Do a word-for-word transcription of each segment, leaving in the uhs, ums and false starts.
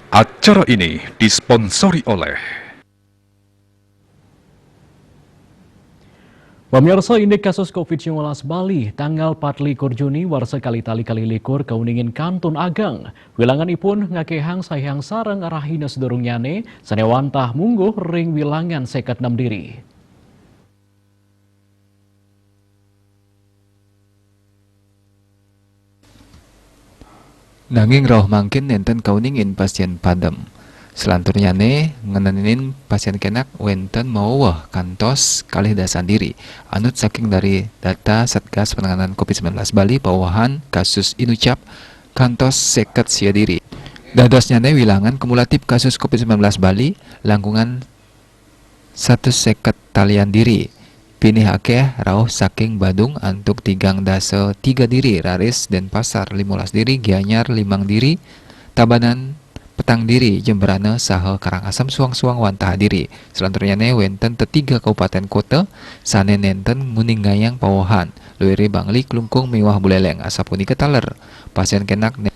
Acara ini disponsori oleh Pemirsa, indik kasus covid sembilan belas Bali, tanggal patlikur Juni warsa kali tali kali likur kauningin kantun agang. Wilangan ipun ngakehang saihang sareng rahina sadurungnyane, sane wantah mungguh ring wilangan seket enam diri. Nanging rauh mangkin nenten kauningin pasien padem. Selanturnyane ngenenin pasien kenak wenten maweweh kantos kalih dasan diri. Anut saking dari data Satgas Penanganan covid sembilan belas Bali, pawewehan kasus inucap kantos seket sia diri. Dadosnyane wilangan kumulatif kasus covid sembilan belas Bali langkungan satus seket talian diri. Pinih akeh rauh saking Badung antuk tigang dasa tiga diri, raris Denpasar limolas diri, Gianyar limang diri, Tabanan petang diri, Jembrana saha Karangasem suang-suang wantah diri. Selanturnyane wenten tetiga kabupaten kota sane nenten nguningayang pawewehan, luire Bangli, Klungkung miwah Buleleng. Asapunika taler pasien kenak ne-,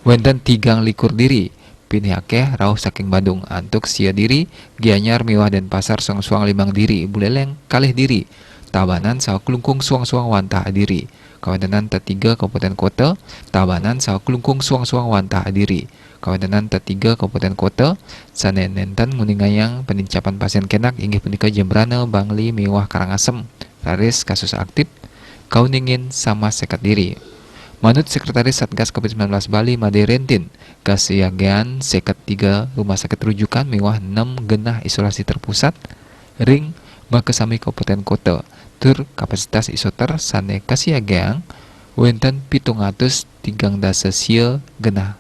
wenten tigang likur diri, pinih akeh rauh saking Badung antuk sia diri, Gianyar miwah Denpasar suang-suang limang diri, Buleleng kalih diri, Tabanan saha Klungkung suang-suang wantah diri. Kawentenan tetiga kabupaten kota, Tabanan saha Klungkung suang-suang wantah diri. Kawentenan tetiga kabupaten kota sane nenten nguningayang penincapan pasien kenak inggih punika Jembrana, Bangli miwah Karangasem. Raris kasus aktif kauningin sama seket diri. Manut Sekretaris Satgas covid sembilan belas Bali, Made Rentin, kasiagian seket tiga rumah sakit rujukan miwah enam genah isolasi terpusat ring makasami kabupaten kota. Tur kapasitas isoter sane kasiagian wenten pitung atus tigang dasa sia genah